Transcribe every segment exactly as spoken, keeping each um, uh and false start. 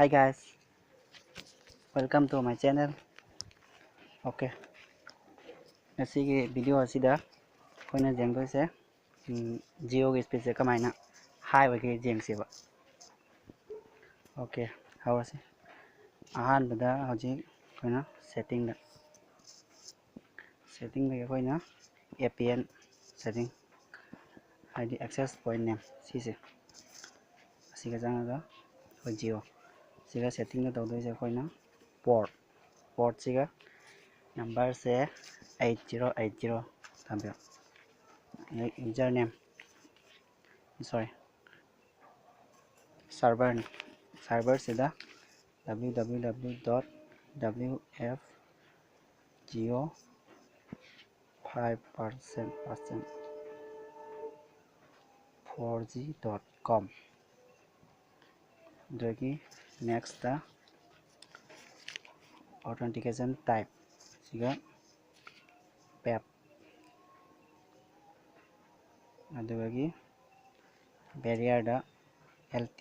Hi guys, welcome to my channel. Okay, ꯉꯁꯤꯒꯤ video ꯑꯁꯤꯗ ꯑꯩꯈꯣꯏꯅ ꯌꯦꯡꯗꯣꯏꯁꯦ Jioꯒꯤ speedꯁꯦ ꯀꯃꯥꯏꯅ high ꯑꯣꯏꯒꯦ ꯌꯦꯡꯁꯦꯕ꯫ Okay, ꯍꯧꯔꯁꯤ꯫ ꯑꯍꯥꯟꯕꯗ ꯍꯧꯖꯤꯛ ꯑꯩꯈꯣꯏꯅ settingꯗ settingꯗꯒꯤ ꯑꯩꯈꯣꯏꯅ APN setting, ꯍꯥꯏꯗꯤ access point name, ꯁꯤꯁꯦ, ꯑꯁꯤꯒ ꯆꯪꯉꯒ ꯑꯩꯈꯣꯏ Jio ꯁꯤꯒ settingꯗ ꯇꯧꯗꯣꯏꯁꯦ ꯑꯩꯈꯣꯏꯅ port, portꯁꯤꯒ numberꯁꯦ eight zero eight zero ꯊꯝꯕꯤꯔꯣ꯫ Username, sorry, serverꯅꯤ꯫ Serverꯁꯤꯗ W W W dot W F Jio five percent percent four G dot com꯫ ꯑꯗꯒꯤ nextꯇ authentication type ꯁꯤꯒ PAP, ꯑꯗꯨꯗꯒꯤ barrierꯗ L T꯫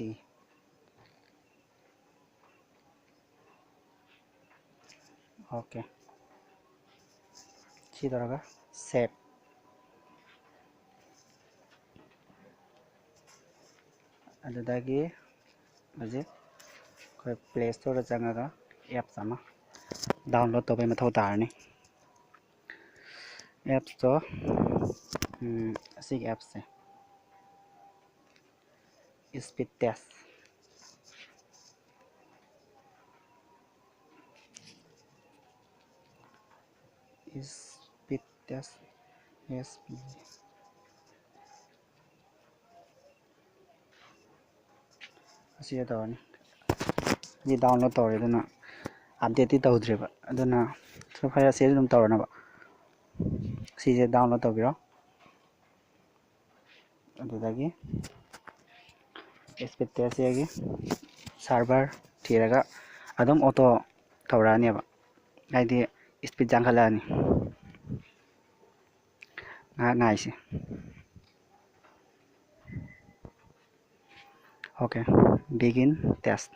Okay, ꯁꯤ ꯇꯧꯔꯒ save꯫ ꯑꯗꯨꯗꯒꯤ ꯍꯧꯖꯤꯛ ꯑꯩꯈꯣꯏ Play Storeꯗ ꯆꯪꯉꯒ apps ꯑꯃ download ꯇꯧꯕꯩ ꯃꯊꯧ ꯇꯥꯔꯅꯤ꯫ Appsꯇꯣ, ꯎꯝ, ꯑꯁꯤꯒꯤ appꯁꯦ, Speed Test꯫ Speed Test, S P꯫ ꯑꯁꯤꯗ ꯇꯧꯔꯅꯤ꯫ ꯑꯁꯤ download ꯇꯧꯔꯦ, ꯑꯗꯨꯅ updateꯇꯤ ꯇꯧꯗ꯭ꯔꯤꯕ, ꯑꯗꯨꯅ ꯁꯨꯝ ꯈꯔ ꯑꯁꯤꯗ ꯑꯗꯨꯝ ꯇꯧꯔꯅꯕ꯫ ꯁꯤꯁꯦ download ꯇꯧꯕꯤꯔꯣ꯫ ꯑꯗꯨꯗꯒꯤ Speed Testꯁꯤꯒꯤ server ꯊꯤꯔꯒ ꯑꯗꯨꯝ auto ꯇꯧꯔꯛꯑꯅꯦꯕ, ꯍꯥꯏꯗꯤ speed ꯌꯥꯡꯈꯠꯂꯛꯑꯅꯤ꯫ ꯉꯥꯏꯍꯥꯛ ꯉꯥꯏꯁꯤ꯫ Okay, begin test꯫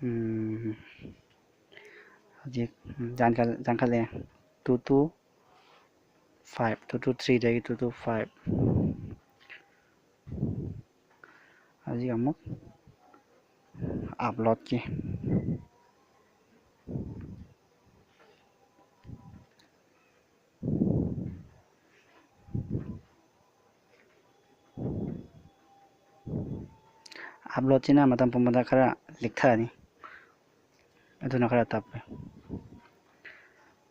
ꯎꯝ, ꯍꯧꯖꯤꯛ ꯌꯥꯟꯈꯠ-, ꯌꯥꯟꯈꯠꯂꯦ꯫ Two two five, two two threeꯗꯒꯤ two two five꯫ ꯍꯧꯖꯤꯛ ꯑꯃꯨꯛ uploadꯀꯤ꯫ Uploadꯁꯤꯅ ꯃꯇꯝ ꯄꯨꯝꯕꯗ ꯈꯔ ꯂꯤꯛꯊꯔꯅꯤ, ꯑꯗꯨꯅ ꯈꯔ ꯇꯞꯄꯦ꯫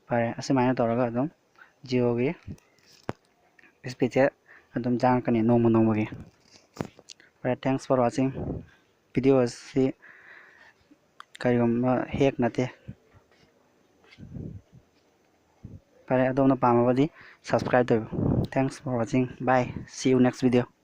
ꯐꯔꯦ, ꯑꯁꯨꯃꯥꯏꯅ ꯇꯧꯔꯒ ꯑꯗꯨꯝ Jioꯒꯤ speedꯁꯦ ꯑꯗꯨꯝ ꯆꯪꯉꯛꯀꯅꯤ ꯅꯣꯡꯃ ꯅꯣꯡꯃꯒꯤ꯫ ꯐꯔꯦ, thanks for watching꯫ Video ꯑꯁꯤ ꯀꯔꯤꯒꯨꯝꯕ hack ꯅꯠꯇꯦ꯫ ꯐꯔꯦ, ꯑꯗꯣꯝꯅ ꯄꯥꯝꯃꯕꯗꯤ subscribe ꯇꯧꯕꯤꯌꯨ꯫ Thanks for watching. Bye. See you next video.